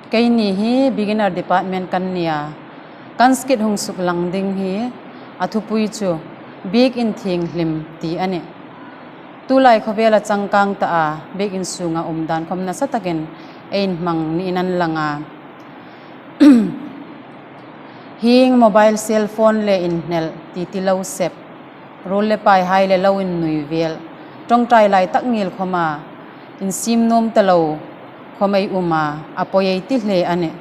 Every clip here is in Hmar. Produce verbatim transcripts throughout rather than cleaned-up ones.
Keini hi beginner department kan nia, kan skit hung suklang ding hi a thupui chu biekin thienghlim ti a nih. Tulai khawvela changkang ta a, biekin sunga um dan khawm nasa takin ei inhmang niin an lang a. Hieng mobile cell phone le inhnel titi lo sep, ruol le paihai le lo innui vel, ṭawngṭai lai tak ngil khawma insiem nuom ta lo khawm ei um a, a pawi ei ti hle a nih.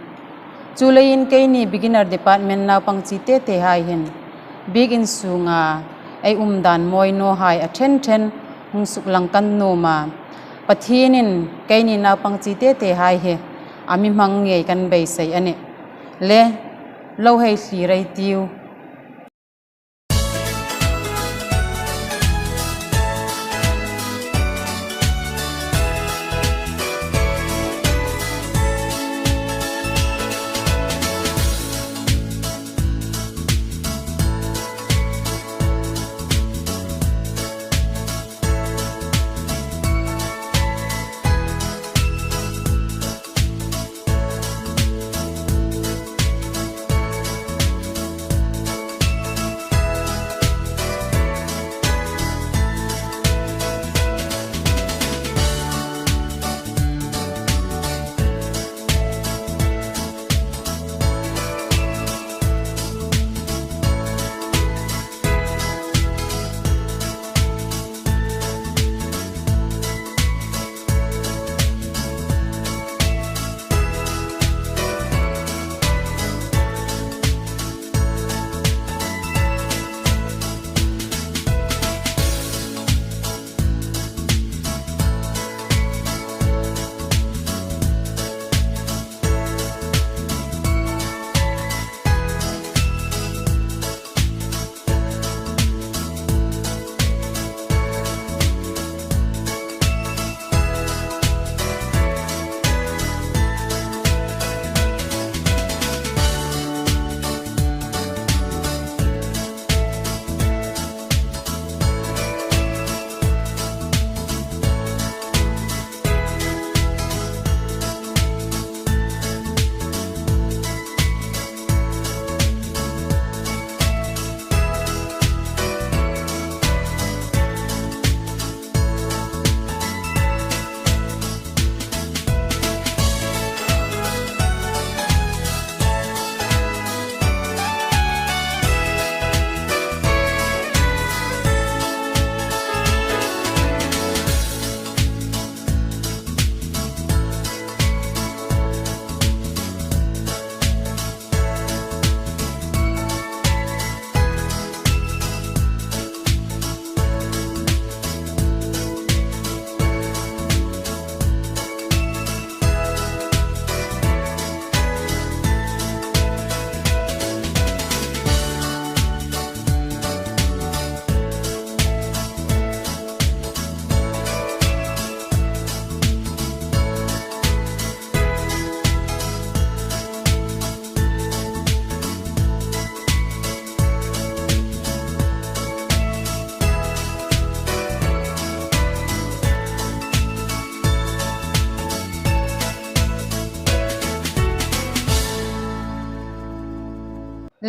Chuleiin keini beginner department naupang chi te tehai hin biekin sunga ei um dan mawi nawhai a ṭhen ṭhen hung suklang kan nuom a. Pathienin keini naupang chi te tehai hi a mi hmang ngei kan beisei a nih. Le, lo hei thlir ei tiu.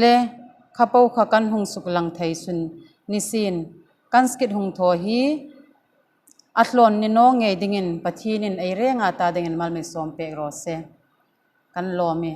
Le, kha po kha kan hung suklang thei sun ni sien, kan skit hung thaw hi a thlawn ni naw ngei dingin Pathienin ei renga ta dingin mal mi sawm pek raw se. Kan lawm e.